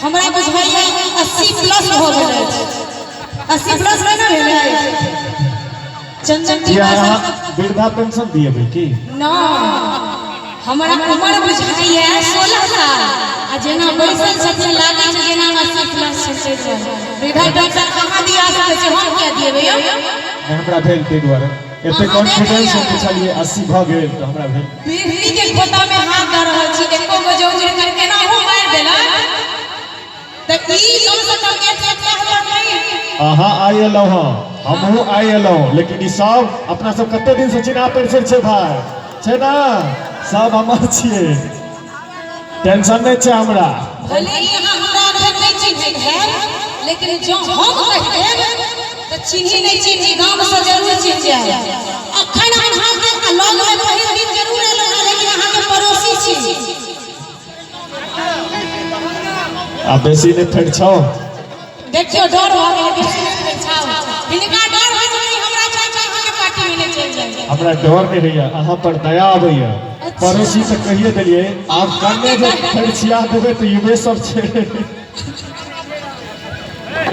हमरा बुझाइए 80 प्लस भऽ गेल अछि। 80 प्लस केना भेलै चंदन किया टीका अहाँ सब? वृद्धा पेंशन दिएबै की? न, हमरा उमर बुझाइए 16 साल आ जेना बैसल छथिन लागै छै जेना 80 प्लस छै। ताहि दुआरे वृद्धा पेंशन अहाँ दिया सकै छी, हम किया दिएबै यौ? नहि, हमरा भेल ताहि दुआरे एते अहाँ कॉन्फिडेंस देख से लिअ। पुछलियै 80 भऽ गेल तऽ हमरा भेल। बिढ़नी के खोता में हाथ दऽ रहल छी, एको गो जौ जिनकर केनाहु मारि देलक तऽ ई कम से कम एक सप्ताह तक नहि। अहाँ आइ एलहुँ हँ, हमहूँ आइ एलहुँ, लेकिन ई सब अपना सब कते दिन से चिन्हा परिचय छै भाय, छै ने? सब हमर छियै, टेंशन नहि छै हमरा। भले ही अहाँ हमरा एखन नहि चिन्हैत हैब, लेकिन जँ हम कहि देब तऽ चिन्ही नहि चिन्ही गामसँ जरूर चिन्ह जायब। अखन अहाँके लगमे पहिल दिन जरूर एलहुँ हँ, लेकिन अहाँके पड़ोसी छी। आ बेसी नहि फरिछाउ। देखियौ डर भऽ गेलै, बेसी नहि फरिछाउ। हिनका डर होइ छै कि हमरा चाचा अहाँके पार्टीमे नहि चलि जाय। हमरा डर नहि होइए, अहाँ पर दया आबैए। पड़ोसी तऽ कहिए देलियै, आब कन्ने जे फरिछिया देबै तऽ युवे सब छै।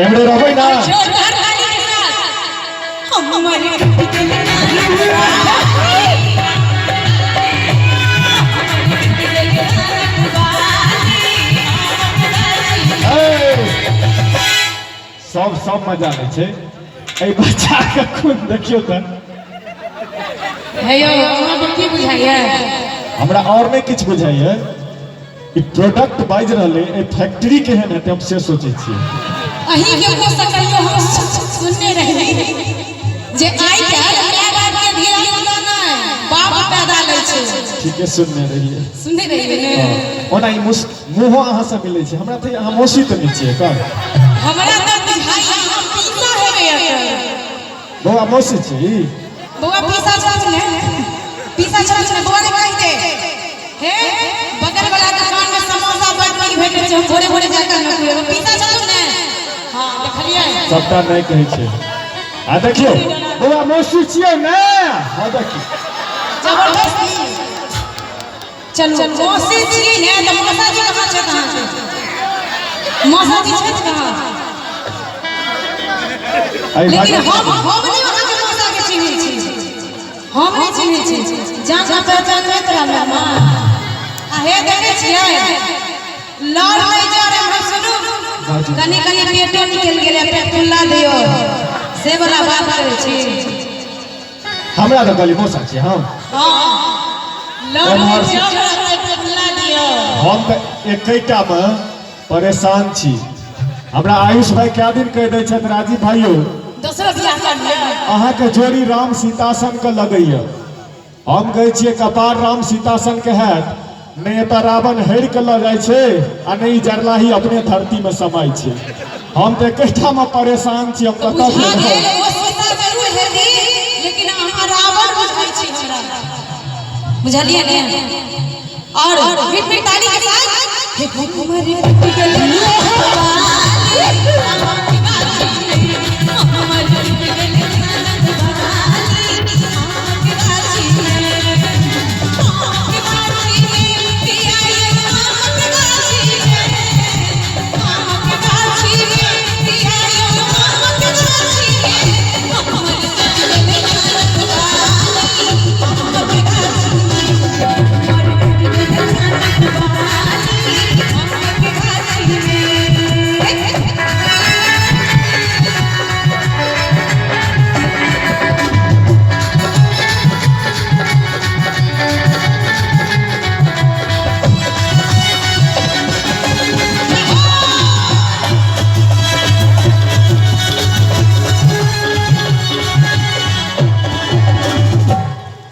एमरे रहबै ना? जोरदार ताली के साथ हमर ए, सब सब मजा लै छै। एहि बच्चा के खून देखियौ तऽ। हे यौ, अहाँके की बुझाइए? हमरा और नहि किछु बुझाइए, ई प्रोडक्ट बाजि रहलै, एहि फैक्ट्री केहन हेतै हम से सोचै छियै। अहीं के मुँह से कहियो हम सुनने रही जे आइ काल्हि माय बाप के धिया पुता नहि, बाप पैदा लै छै। ठीके सुनने रहियै। सुनने रहियै ने? हँ। ओना ई मुस मुँहो अहाँ से मिलै छै हमरा, तऽ अहाँ मौसी तऽ नहि छियै एकर? हमरा तऽ बुझाइए अहाँ पीसा हेबै एकर। बौआ मौसी छी? बौआ पीसा छथि ने, पीसा छथि ने? बौआ ने कहि दे हे, बगल वाला दुकान में समोसा बड़ नीक भेटै छै, हम भोरे भोरे जाकर ने खुएबै। पीसा छथुन ने? हँ, देखलियै? सबटा नहि कहै छै। आ देखियौ बौआ मौसी छियै ने? हँ, देखियौ जबरदस्ती। चलू, मौसी छियै ने तऽ मौसा जी कहाँ छथि अहाँके? मौसा जी छथि कहाँ? एहि लेकिन भाग हम नहि अहाँके मौसा के चिन्है छी, हम नहि चिन्है छी। जान ना पहचान नहि तोरा मामा। आ हे देखै छियै लड़ नहि जा रे हम। सुनू, कनि कनि पेटो निकलि गेलै, पेट फुल्ला दियौ से वाला बात करै छी। हमरा तऽ कहली मौसा छियै हम। हँ, लड़ नहि एम्हर जा रे, पेट फुल्ला दियौ। हम तऽ एकेटा मे परेशान छी। हमरा आयुष भाई कए दिन कहि दै छथि, राजीव भाइयो दोसरो बियाह कर लिअ। अहाँके जोड़ी राम सीता सन के लगैया। हम कहै छियै कपार राम सीता सन के हैत नहि, एतऽ रावण हरि के लऽ जाइ छै आ नहि ई जरलाही अपने धरती मे समाइ छै। हम तऽ एकेटा मे परेशान छी, हम कतऽ बुझा गेलहुँ? गेल, ओ सीता जरूर हेती, लेकिन अहाँ रावण बुझाइ छी हमरा, बुझलियै ने? और फिर फिर ताली के साथ हे हमर टूट गेल हमर टूट गेल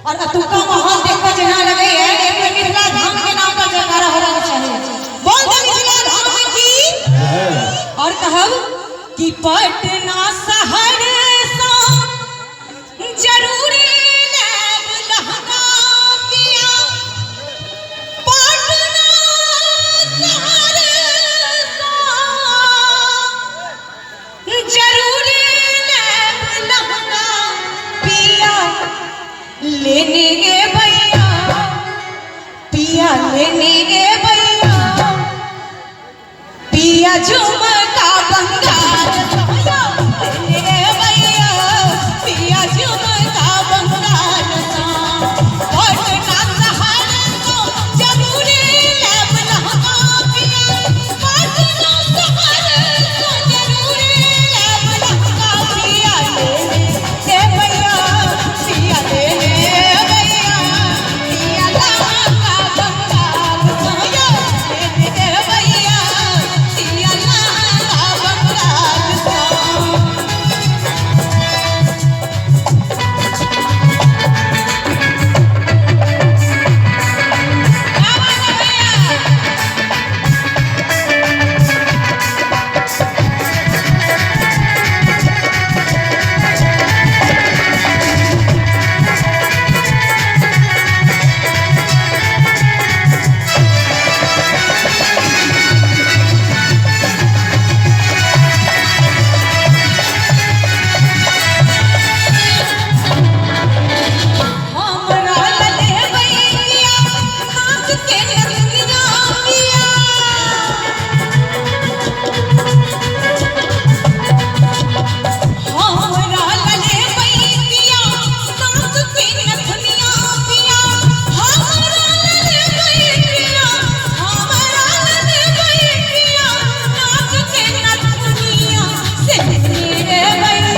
और अतुका माहौल देख के जेना लगैए एक बेर मिथिला धाम के नाम पर जयकारा होबाक चाही। बोल दे मिथिला धाम की। और कहब कि पट